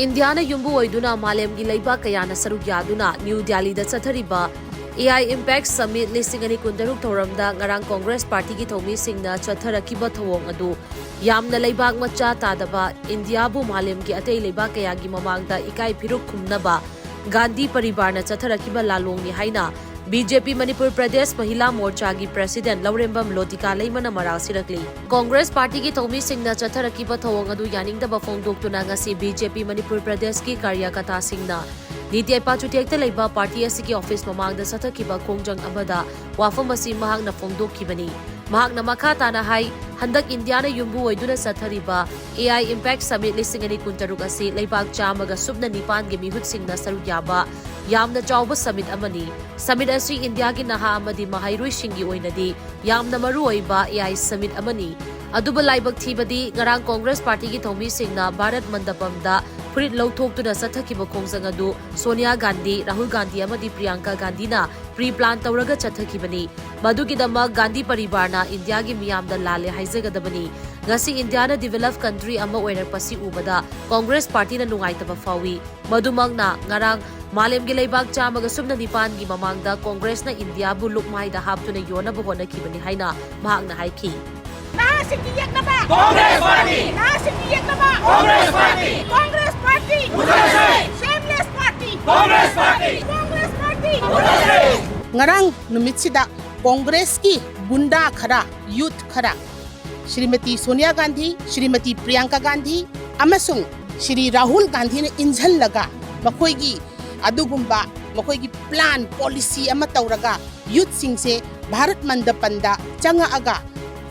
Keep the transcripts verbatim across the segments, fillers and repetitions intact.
ꯏꯟꯗꯤꯌꯥꯅ ꯌꯨꯝꯕꯨ ꯑꯣꯏꯗꯨꯅ ꯃꯥꯂꯦꯝꯒꯤ ꯂꯩꯕꯥꯛ ꯀꯌꯥꯅ ꯁꯔꯨꯛ ꯌꯥꯗꯨꯅ ꯅ꯭ꯌꯨ ꯗꯦꯜꯂꯤꯗ ꯆꯠꯊꯔꯤꯕ A I Impact Summit ꯂꯤꯁꯤꯡ ꯑꯅꯤ ꯀꯨꯟꯇꯔꯨꯛ ꯊꯧꯔꯝꯗ ꯉꯔꯥꯡ ꯀꯣꯡꯒ꯭ꯔꯦꯁ ꯄꯥꯔꯇꯤꯒꯤ ꯊꯧꯃꯤꯁꯤꯡꯅ ꯆꯠꯊꯔꯛꯈꯤꯕ ꯊꯧꯑꯣꯡ ꯑꯗꯨ ꯌꯥꯝꯅ ꯂꯩꯕꯥꯛ ꯃꯆꯥ ꯇꯥꯗꯕ, ꯏꯟꯗꯤꯌꯥꯕꯨ ꯃꯥꯂꯦꯝꯒꯤ ꯑꯇꯩ ꯂꯩꯕꯥꯛ ꯀꯌꯥꯒꯤ ꯃꯃꯥꯡꯗ ꯏꯀꯥꯏ ꯐꯤꯔꯨꯛ ꯈꯨꯝꯅꯕ ꯒꯥꯟꯙꯤ ꯄꯔꯤꯕꯥꯔꯅ ꯆꯠꯊꯔꯛꯈꯤꯕ ꯂꯥꯂꯣꯡꯅꯤ ꯍꯥꯏꯅ B J P Manipur Pradesh Mahila ꯃꯣꯔꯆꯥꯒꯤ ꯄ꯭ꯔꯦꯁꯤꯗꯦꯟꯠ ꯂꯧꯔꯦꯝꯕꯝ ꯂꯣꯇꯤꯀꯥ ꯂꯩꯃꯅ ꯃꯔꯥꯜ ꯁꯤꯔꯛꯂꯤ꯫ ꯀꯣꯡꯒ꯭ꯔꯦꯁ ꯄꯥꯔꯇꯤꯒꯤ ꯊꯧꯃꯤꯁꯤꯡꯅ ꯆꯠꯊꯔꯛꯈꯤꯕ ꯊꯧꯑꯣꯡ ꯑꯗꯨ ꯌꯥꯅꯤꯡꯗꯕ ꯐꯣꯡꯗꯣꯛꯇꯨꯅ ꯉꯁꯤ B J P ꯃꯅꯤꯄꯨꯔ ꯄ꯭ꯔꯗꯦꯁꯀꯤ ꯀꯥꯔꯌꯀꯔꯇꯥꯁꯤꯡꯅ ꯅꯤꯇꯤ ꯑꯥꯌꯣꯒ ꯆꯨꯊꯦꯛꯇ ꯂꯩꯕ ꯄꯥꯔꯇꯤ ꯑꯁꯤꯒꯤ ꯑꯣꯐꯤꯁ ꯃꯃꯥꯡꯗ ꯆꯠꯊꯈꯤꯕ ꯈꯣꯡꯖꯪ ꯑꯃꯗ ꯋꯥꯐꯝ ꯑꯁꯤ ꯃꯍꯥꯛꯅ ꯐꯣꯡꯗꯣꯛꯈꯤꯕꯅꯤ꯫ ꯃꯍꯥꯛꯅ ꯃꯈꯥ ꯇꯥꯅ ꯍꯥꯏ, ꯍꯟꯗꯛ ꯏꯟꯗꯤꯌꯥꯅ ꯌꯨꯝꯕꯨ ꯑꯣꯏꯗꯨꯅ ꯆꯠꯊꯔꯤꯕ A I Impact Summit ꯂꯤꯁꯤꯡ ꯑꯅꯤ ꯀꯨꯟꯇꯔꯨꯛ ꯑꯁꯤ ꯂꯩꯕꯥꯛ ꯆꯥꯝꯃꯒ ꯁꯨꯞꯅ ꯅꯤꯄꯥꯟꯒꯤ ꯃꯤꯍꯨꯠꯁꯤꯡꯅ ꯁꯔꯨꯛ ꯌꯥꯕ ꯌꯥꯝꯅ ꯆꯥꯎꯕ summit ꯑꯃꯅꯤ꯫ Summit ꯑꯁꯤ ꯏꯟꯗꯤꯌꯥꯒꯤ ꯅꯍꯥ ꯑꯃꯗꯤ ꯃꯍꯩꯔꯣꯏꯁꯤꯡꯒꯤ ꯑꯣꯏꯅꯗꯤ ꯌꯥꯝꯅ ꯃꯔꯨꯑꯣꯏꯕ A I summit ꯑꯃꯅꯤ꯫ ꯑꯗꯨꯕꯨ ꯂꯥꯏꯕꯛ ꯊꯤꯕꯗꯤ ꯉꯔꯥꯡ ꯀꯣꯡꯒ꯭ꯔꯦꯁ ꯄꯥꯔꯇꯤꯒꯤ ꯊꯧꯃꯤꯁꯤꯡꯅ ꯚꯥꯔꯠ ꯃꯟꯗꯄꯝꯗ ꯐꯨꯔꯤꯠ ꯂꯧꯊꯣꯛꯇꯨꯅ ꯆꯠꯊꯈꯤꯕ ꯈꯣꯡꯖꯪ ꯑꯗꯨ ꯁꯣꯅꯤꯌꯥ ꯒꯥꯟꯙꯤ, ꯔꯥꯍꯨꯜ ꯒꯥꯟꯙꯤ ꯑꯃꯗꯤ ꯄ꯭ꯔꯤꯌꯥꯡꯀꯥ ꯒꯥꯟꯙꯤꯅ pre plan ꯇꯧꯔꯒ ꯆꯠꯊꯈꯤꯕꯅꯤ꯫ ꯃꯗꯨꯒꯤꯗꯃꯛ ꯒꯥꯟꯙꯤ ꯄꯔꯤꯕꯥꯔꯅ ꯏꯟꯗꯤꯌꯥꯒꯤ ꯃꯤꯌꯥꯝꯗ ꯂꯥꯜꯂꯦ ꯍꯥꯏꯖꯒꯗꯕꯅꯤ꯫ ꯉꯁꯤ ꯏꯟꯗꯤꯌꯥꯅ developed country ꯑꯃ ꯑꯣꯏꯔꯛꯄꯁꯤ ꯎꯕꯗ ꯀꯣꯡꯒ꯭ꯔꯦꯁ ꯄꯥꯔꯇꯤꯅ ꯅꯨꯡꯉꯥꯏꯇꯕ ꯐꯥꯎꯏ꯫ ꯃꯗꯨꯃꯛꯅ ꯉꯔꯥꯡ ꯃꯥꯂꯦꯝꯒꯤ ꯂꯩꯕꯥꯛ ꯆꯥꯝꯃꯒ ꯁꯨꯞꯅ ꯅꯤꯄꯥꯟꯒꯤ ꯃꯃꯥꯡꯗ ꯀꯣꯡꯒ꯭ꯔꯦꯁꯅ ꯏꯟꯗꯤꯌꯥꯕꯨ ꯂꯨꯛꯃꯥꯏꯗ ꯍꯥꯞꯇꯨꯅ ꯌꯣꯟꯅꯕ ꯍꯣꯠꯅꯈꯤꯕꯅꯤ ꯍꯥꯏꯅ ꯃꯍꯥꯛꯅ ꯍꯥꯏꯈꯤ꯫ ꯅꯍꯥꯁꯤꯡꯒꯤ ꯌꯦꯛꯅꯕ! ꯀꯣꯡꯒ꯭ꯔꯦꯁ ꯄꯥꯔꯇꯤ! ꯅꯍꯥꯁꯤꯡꯒꯤ ꯌꯦꯛꯅꯕ! ꯀꯣꯡꯒ꯭ꯔꯦꯁ ꯄꯥꯔꯇꯤ! ꯀꯣꯡꯒ꯭ꯔꯦꯁ ꯄꯥꯔꯇꯤ! ꯃꯨꯊꯠꯂꯁꯤ! Shameless party! Congress party! Congress party! ꯃꯨꯊꯠꯂꯁꯤ! ꯉꯔꯥꯡ ꯅꯨꯃꯤꯠꯁꯤꯗ ꯀꯣꯡꯒ꯭ꯔꯦꯁꯀꯤ ꯒꯨꯟꯗꯥ ꯈꯔ, ꯌꯨꯊ ꯈꯔ, ꯁ꯭ꯔꯤꯃꯇꯤ ꯁꯣꯅꯤꯌꯥ ꯒꯥꯟꯙꯤ, ꯁ꯭ꯔꯤꯃꯇꯤ ꯄ꯭ꯔꯤꯌꯥꯡꯀꯥ ꯒꯥꯟꯙꯤ ꯑꯃꯁꯨꯡ ꯁ꯭ꯔꯤ ꯔꯥꯍꯨꯜ ꯒꯥꯟꯙꯤꯅ ꯏꯟꯁꯤꯜꯂꯒ ꯃꯈꯣꯏꯒꯤ ꯑꯗꯨꯒꯨꯝꯕ ꯃꯈꯣꯏꯒꯤ plan, policy ꯑꯃ ꯇꯧꯔꯒ ꯌꯨꯊꯁꯤꯡꯁꯦ ꯚꯥꯔꯠ ꯃꯟꯗꯄꯟꯗ ꯆꯪꯉꯛꯑꯒ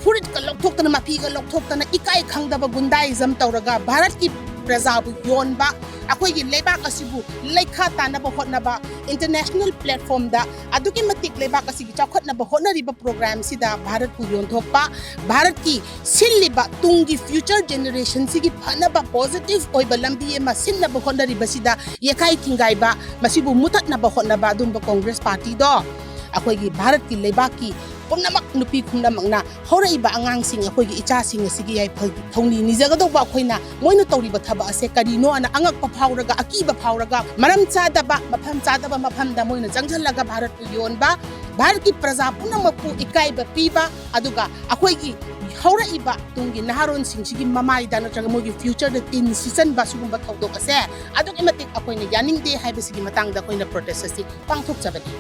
ꯐꯨꯔꯤꯠꯀ ꯂꯧꯊꯣꯛꯇꯅ, ꯃꯐꯤꯒ ꯂꯧꯊꯣꯛꯇꯅ, ꯏꯀꯥꯏ ꯈꯪꯗꯕ ꯒꯨꯟꯗꯥꯏꯖꯝ ꯇꯧꯔꯒ ꯚꯥꯔꯠꯀꯤ ꯄ꯭ꯔꯖꯥꯕꯨ ꯌꯣꯟꯕ, ꯑꯩꯈꯣꯏꯒꯤ ꯂꯩꯕꯥꯛ ꯑꯁꯤꯕꯨ ꯂꯩꯈꯥ ꯇꯥꯅꯕ ꯍꯣꯠꯅꯕ, international platformꯗ ꯑꯗꯨꯛꯀꯤ ꯃꯇꯤꯛ ꯂꯩꯕꯥꯛ ꯑꯁꯤꯒꯤ ꯆꯥꯎꯈꯠꯅꯕ ꯍꯣꯠꯅꯔꯤꯕ programꯁꯤꯗ ꯚꯥꯔꯠꯄꯨ ꯌꯣꯟꯊꯣꯛꯄ, ꯚꯥꯔꯠꯀꯤ ꯁꯤꯜꯂꯤꯕ ꯇꯨꯡꯒꯤ future generationꯁꯤꯒꯤ ꯐꯅꯕ positive ꯑꯣꯏꯕ ꯂꯝꯕꯤ ꯑꯃ ꯁꯤꯟꯅꯕ ꯍꯣꯠꯅꯔꯤꯕꯁꯤꯗ ꯌꯦꯈꯥꯏ ꯊꯤꯡꯒꯥꯏꯕ, ꯃꯁꯤꯕꯨ ꯃꯨꯊꯠꯅꯕ ꯍꯣꯠꯅꯕ ꯑꯗꯨꯝꯕ ꯀꯣꯡꯒ꯭ꯔꯦꯁ ꯄꯥꯔꯇꯤꯗꯣ ꯑꯩꯈꯣꯏꯒꯤ ꯚꯥꯔꯠꯀꯤ ꯂꯩꯕꯥꯛꯀꯤ ꯄꯨꯝꯅꯃꯛ, ꯅꯨꯄꯤ ꯄꯨꯝꯅꯃꯛꯅ ꯍꯧꯔꯛꯏꯕ ꯑꯉꯥꯡꯁꯤꯡ, ꯑꯩꯈꯣꯏꯒꯤ ꯏꯆꯥꯁꯤꯡ ꯑꯁꯤꯒꯤ ꯌꯥꯏꯐ ꯊꯧꯅꯤ ꯅꯤꯖꯒꯗꯧꯕ ꯑꯩꯈꯣꯏꯅ, ꯃꯣꯏꯅ ꯇꯧꯔꯤꯕ ꯊꯕꯛ ꯑꯁꯦ ꯀꯔꯤꯅꯣ ꯑꯅ ꯑꯉꯛꯄ ꯐꯥꯎꯔꯒ, ꯑꯀꯤꯕ ꯐꯥꯎꯔꯒ, ꯃꯔꯝ ꯆꯥꯗꯕ, ꯃꯐꯝ ꯆꯥꯗꯕ ꯃꯐꯝꯗ ꯃꯣꯏꯅ ꯆꯪꯁꯤꯜꯂꯒ ꯚꯥꯔꯠꯄꯨ ꯌꯣꯟꯕ, ꯚꯥꯔꯠꯀꯤ ꯄ꯭ꯔꯖꯥ ꯄꯨꯝꯅꯃꯛꯄꯨ ꯏꯀꯥꯏꯕ ꯄꯤꯕ, ꯑꯗꯨꯒ ꯑꯩꯈꯣꯏꯒꯤ ꯍꯧꯔꯛꯏꯕ ꯇꯨꯡꯒꯤ ꯅꯍꯥꯔꯣꯟꯁꯤꯡꯁꯤꯒꯤ ꯃꯃꯥꯏꯗ ꯅꯠꯇ꯭ꯔꯒ ꯃꯣꯏꯒꯤ future ꯗ ꯇꯤꯟ ꯁꯤꯠꯆꯟꯕ ꯁꯤꯒꯨꯝꯕ ꯊꯧꯗꯣꯛ ꯑꯁꯦ ꯑꯗꯨꯛꯀꯤ ꯃꯇꯤꯛ ꯑꯩꯈꯣꯏꯅ ꯌꯥꯅꯤꯡꯗꯦ ꯍꯥꯏꯕꯁꯤꯒꯤ ꯃꯇꯥꯡꯗ ꯑꯩꯈꯣꯏꯅ protest ꯑꯁꯤ ꯄꯥꯡꯊꯣꯛꯆꯕꯅꯤ꯫